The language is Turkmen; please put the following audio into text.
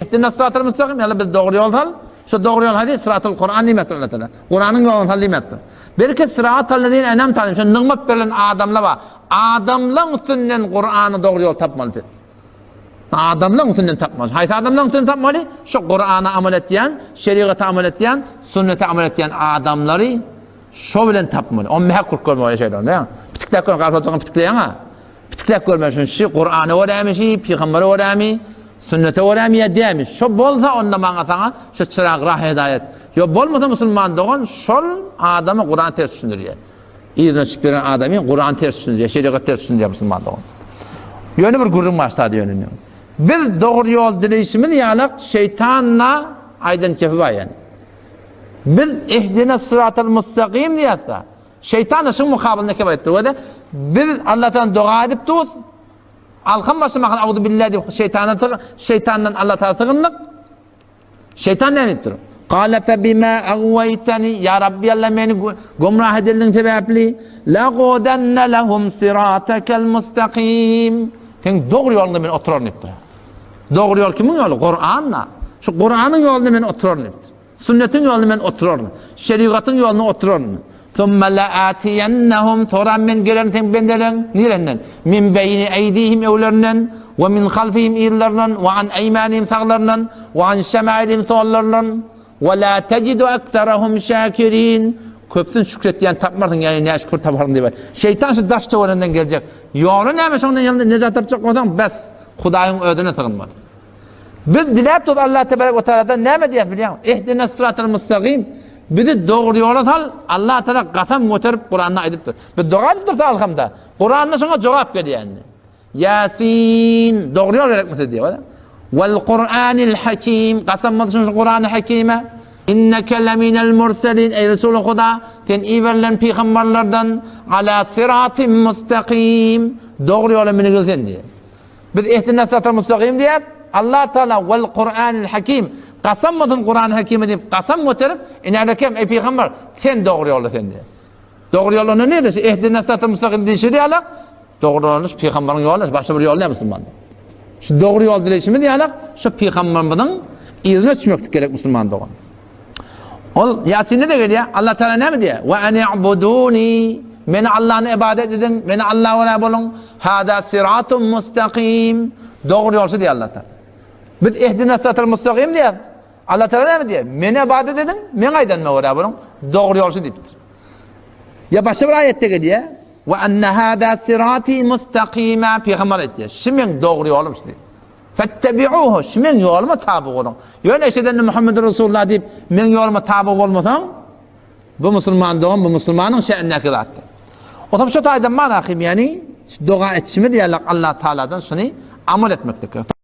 Ihdinas syratal müstakim, ýa biz dogry ýol sal. Şu dogry ýol haýsy? Syratal Kur'an diýmekdir Allah Taala. Kur'anyň ýoluny sal diýmekdir. Belki syratal lezine en'amte aleyhim, şu nygmat berlen adamlar bar. Adamlaryň üstünden Kur'any dogry ýol tapmaly biz. Adamlaryň üstünden tapmaly. Haýsy adamlaryň üstünden tapmaly? Şu Kur'ana amal etýän, şerigata amal etýän, sünnete amal etýän adamlary şo bilen tapmaly. On mähek kurup görmeli şeýle onda. Pitikläp gör, garpyzjygyny pitikleýäň-a. Pitikläp görmeli şuny. Şu Kur'ana görämi, şu pygambere görämi, sünnete görämi ýa dämi? Şo bolsa onda maňa saňa şu çyrag rah hidaýat. Ýo bolmasa musulman dogan şol adama Kur'an ters düşündirýär. Yzyna çykyp ýören adamy Kur'an ters düşündirýär, şerigat ters düşündirýär musulman dogan. Ýöne bir gürrüň başlady ýöne. Biz dogry ýol dileýşimiz ýalak şeýtanna aýdan kefi bar ýani. Biz ihdina sıratal mustakim diýýäs-de. Şeýtan şuň mukabylynda kep aýdypdyr. Wede biz Allahdan doga edip durus. Alkam başy mahal auzu billahi diýip şeýtana şeýtandan Allah taala sygyndyk. Şeýtan näme diýipdir? Gala fe bima agwaytani ya Rabbi Allah meni gumrah edildiň sebäpli la godanna lahum siratakal mustaqim. Sen dogry ýolunda men oturaryn diýipdir. Dogry ýol kimiň ýoly? Kur'an-da. Şu Kur'anyň ýolunda men oturaryn diýipdir. Sünnetiň ýolunda men oturaryn. Şerigatyň ýolunda oturaryn. Summa la'atiyannahum soran men gelerin seň bendeleriň nirenden? Min beýni eýdihim öwlerinden we min halfihim yzlaryndan we an eýmanihim saglaryndan we an şemailihim sollaryndan we la tejidu ekserahum şakirin. Köpüsini şükretýän tapmarsyň, ýagny näşükür taparsyň diýip. Şeýtan şu daş töwereginden geljek. Ýoly näme şondan ýalny nejat tapjak bolsaň bes Hudaýyň özüne sygynmaly. Biz diläp durus Allah tebarek we taaladan näme diýýäs bilýäňmi? Ihdinas syratal mustaqim. Bizi dogry ýola sal. Allah Taala gasam göterip Kuranda aýdypdyr. Biz doga edip dursa alhamda. Kuranda şoňa jogap gelýär indi. Ýasin dogry ýol gerekmi size diýýär. Wal Kur'anil Hakim gasam bolsun şu Kur'any Hakime. Inneke leminel murselin eý Resul Huda sen iberilen pygamberlerden ala syratim mustaqim dogry ýola münügil sen diýýär. Biz Ihdinas syratal mustaqim diýýäris. Allah Taala wal Kur'anil Hakim kasam bolsun Kur'an Hakime diýip kasam göterip, inäde kem eý pygamber sen dogry ýolda sen diýýär. Dogry ýol onda nirde? Şu Ihdinas syratal mustaqim diýşi diýýärler. Dogry ýol pygamberiň ýoly, başga bir ýol näme musulman? Şu dogry ýol diýişimiz ýaly, şu pygamberimiziň yzyna düşmeklik gerek musulman dogan. Ol Ýasinde de gelýär. Allah Taala näme diýýär? Wa an'buduni. Meni Allahny ibadet ediň, meni Allaha görä boluň. Hada siratun mustaqim. Dogry ýol şu diýýär Allah Taala. Biz ihdinas siratal mustaqim diýýär. Allah Taala näme diýýär? Meni ibadet ediň, meň aýdanyma görä boluň. Dogry ýol şu diýipdir. Ýa başga bir aýatda gelýär. Wa anna hada sirati mustaqima. Pygamber aýtýar. Şu meň dogry ýolum şu diýýär. Fettebi'uhu, şu meň ýoluma taby boluň. Ýöne eşedende Muhammed Resulullah diýip, meň ýoluma taby bolmasaň, bu musulman dogan, bu musulmanyň şä'nindäki zatdyr. Otam şu taýdan mana ahim, ýani doga etişimiz ýaly Allah Taaladan şuny amal etmeklik.